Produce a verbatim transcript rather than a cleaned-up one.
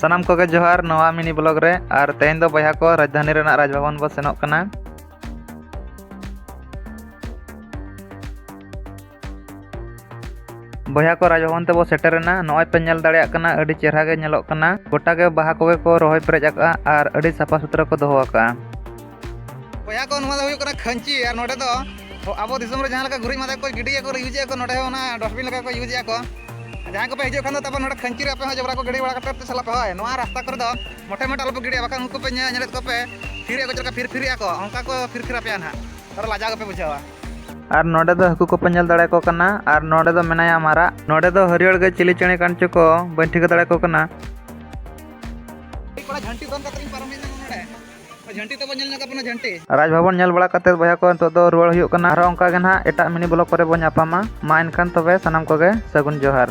ᱥᱟᱱᱟᱢ ᱠᱚᱜᱮ ᱡᱚᱦᱟᱨ ᱱᱚᱣᱟ ᱢᱤᱱᱤ ᱵᱞᱚᱜ ᱨᱮ᱾ ᱟᱨ ᱛᱮᱦᱮᱧ ᱫᱚ ᱵᱚᱭᱦᱟ ᱠᱚ ᱨᱟᱡᱽᱫᱷᱟᱱᱤ ᱨᱮᱱᱟᱜ ᱨᱟᱡᱽᱵᱷᱚᱵᱚᱱ ᱵᱚ ᱥᱮᱱᱚᱜ ᱠᱟᱱᱟ᱾ ᱵᱚᱭᱦᱟ ᱠᱚ ᱨᱟᱡᱽᱵᱷᱚᱵᱚᱱ ᱛᱮᱵᱚ ᱥᱮᱴᱮᱨᱮᱱᱟ᱾ ᱱᱚᱜᱼᱚᱭ ᱯᱮ ᱧᱮᱞ ᱫᱟᱲᱮᱭᱟᱜ ᱠᱟᱱᱟ, ᱟᱹᱰᱤ ᱪᱮᱦᱨᱟ ᱜᱮ ᱧᱮᱞᱚᱜ ᱠᱟᱱᱟ᱾ ᱜᱚᱴᱟ ᱜᱮ ᱵᱟᱦᱟ ᱠᱚᱜᱮ ᱠᱚ ᱨᱚᱦᱚᱭ ᱯᱮᱨᱮᱡ ᱟᱠᱟᱫᱼᱟ ᱟᱨ ᱟᱹᱰᱤ ᱥᱟᱯᱷᱟ ᱥᱩᱛᱨᱟᱹ ᱠᱚ ᱫᱚᱦᱚ ᱟᱠᱟᱫᱼᱟ᱾ ᱵᱚᱭᱦᱟ ᱠᱚ, ᱱᱚᱣᱟ ᱫᱚ ᱦᱩᱭᱩᱜ ᱠᱟᱱᱟ ᱠᱷᱟᱹᱧᱪᱤ᱾ ᱟᱨ ᱱᱚᱰᱮ ᱫᱚ ᱟᱵᱚ ᱫᱤᱥᱚᱢ ᱨᱮ ᱡᱟᱦᱟᱸ ᱞᱮᱠᱟ ᱜᱩᱨᱤᱡ ᱢᱟᱫᱮ ᱠᱚ ᱜᱤᱰᱤᱭᱟᱠᱚ, ᱤᱭᱩᱡᱮᱫᱼᱟ ᱠᱚ, ᱱᱚᱰᱮ ᱦᱚᱸ ᱚᱱᱟ ᱰᱟᱥᱴᱵᱤᱱ ᱞᱮᱠᱟ ᱠᱚ ᱤᱭᱩᱡᱮᱫᱼᱟ ᱠᱚ᱾ ᱡᱟᱦᱟᱸᱭ ᱠᱚᱯᱮ ᱦᱤᱡᱩᱜ ᱠᱷᱟᱱ ᱫᱚ ᱛᱟᱨᱯᱚᱨ ᱱᱚᱰᱮ ᱠᱷᱟᱹᱧᱪᱤ ᱨᱮ ᱟᱯᱮ ᱦᱚᱸ ᱡᱚᱵᱽᱨᱟ ᱠᱚ ᱜᱤᱰᱤ ᱵᱟᱲᱟ ᱠᱟᱛᱮ ᱯᱮ ᱪᱟᱞᱟᱜ ᱯᱮ᱾ ᱦᱳᱭ, ᱱᱚᱣᱟ ᱨᱟᱥᱛᱟ ᱠᱚᱨᱮ ᱫᱚ ᱢᱚᱴᱷᱮ ᱢᱚᱴᱷᱮ ᱟᱞᱚᱯᱮ ᱜᱤᱰᱤᱭᱟ, ᱵᱟᱠᱷᱟᱱ ᱩᱱᱠᱩ ᱯᱮ ᱧᱮᱞ, ᱧᱮᱞᱮᱫ ᱠᱚᱯᱮ ᱯᱷᱤᱨ ᱟᱠᱚ, ᱪᱮᱫ ᱞᱮᱠᱟ ᱯᱷᱤᱨ ᱯᱷᱤᱨ ᱟᱠᱚ, ᱚᱱᱠᱟ ᱠᱚ ᱯᱷᱤᱨ ᱯᱷᱤᱨ ᱟᱯᱮᱭᱟ ᱱᱟᱦᱟᱜ᱾ ᱟᱨ ᱞᱟᱡᱟᱣ ᱜᱮᱯᱮ ᱵᱩᱡᱷᱟᱹᱣᱟ᱾ ᱟᱨ ᱱᱚᱰᱮ ᱫᱚ ᱦᱟᱹᱠᱩ ᱠᱚᱯᱮ ᱧᱮᱞ ᱫᱟᱲᱮᱭᱟᱠᱚ ᱠᱟᱱᱟ᱾ ᱟᱨ ᱱᱚᱰᱮ ᱫᱚ ᱢᱮᱱᱟᱭᱟ ᱢᱟᱨᱟᱜ᱾ ᱱᱚᱰᱮ ᱫᱚ ᱦᱟᱹᱨᱭᱟᱹᱲ ᱜᱮ ᱪᱤᱞᱤ ᱪᱮᱬᱮ ᱠᱟᱱ ᱪᱚ ᱠᱚ, ᱵᱟᱹᱧ ᱴᱷᱤᱠᱟᱹ ᱫᱟᱲᱮᱭᱟᱠᱚ ᱠᱟᱱᱟ᱾ ᱠᱚᱲᱟ, ᱡᱷᱟᱹᱱᱴᱤ ᱫᱚᱱ ᱠᱟᱛᱮ ᱞᱤᱧ ᱯᱟᱨᱚᱢ ᱦᱮᱡ ᱮᱱᱟ ᱱᱚᱰᱮ᱾ ᱡᱷᱟᱹᱱᱴᱤ ᱛᱟᱵᱚ ᱧᱮᱞ ᱧᱚᱜ ᱟᱵᱚᱱᱟ, ᱡᱷᱟᱹᱱᱴᱤ᱾ ᱨᱟᱡᱽ ᱵᱷᱚᱵᱚᱱ ᱧᱮᱞ ᱵᱟᱲᱟ ᱠᱟᱛᱮ ᱵᱚᱭᱦᱟ ᱠᱚ, ᱱᱤᱛᱚᱜ ᱫᱚ ᱨᱩᱣᱟᱹᱲ ᱦᱩᱭᱩᱜ ᱠᱟᱱᱟ᱾ ᱟᱨᱦᱚᱸ ᱚᱱᱠᱟ ᱜᱮ ᱱᱟᱦᱟᱜ ᱮᱴᱟᱜ ᱢᱤᱱᱤ ᱵᱞᱚᱜ ᱠᱚᱨᱮ ᱵᱚᱱ ᱧᱟᱯᱟᱢᱟ᱾ ᱢᱟ ᱮᱱᱠᱷᱟᱱ ᱛᱚᱵᱮ ᱥᱟᱱᱟᱢ ᱠᱚᱜᱮ ᱥᱟᱹᱜᱩᱱ ᱡᱚᱦᱟᱨ᱾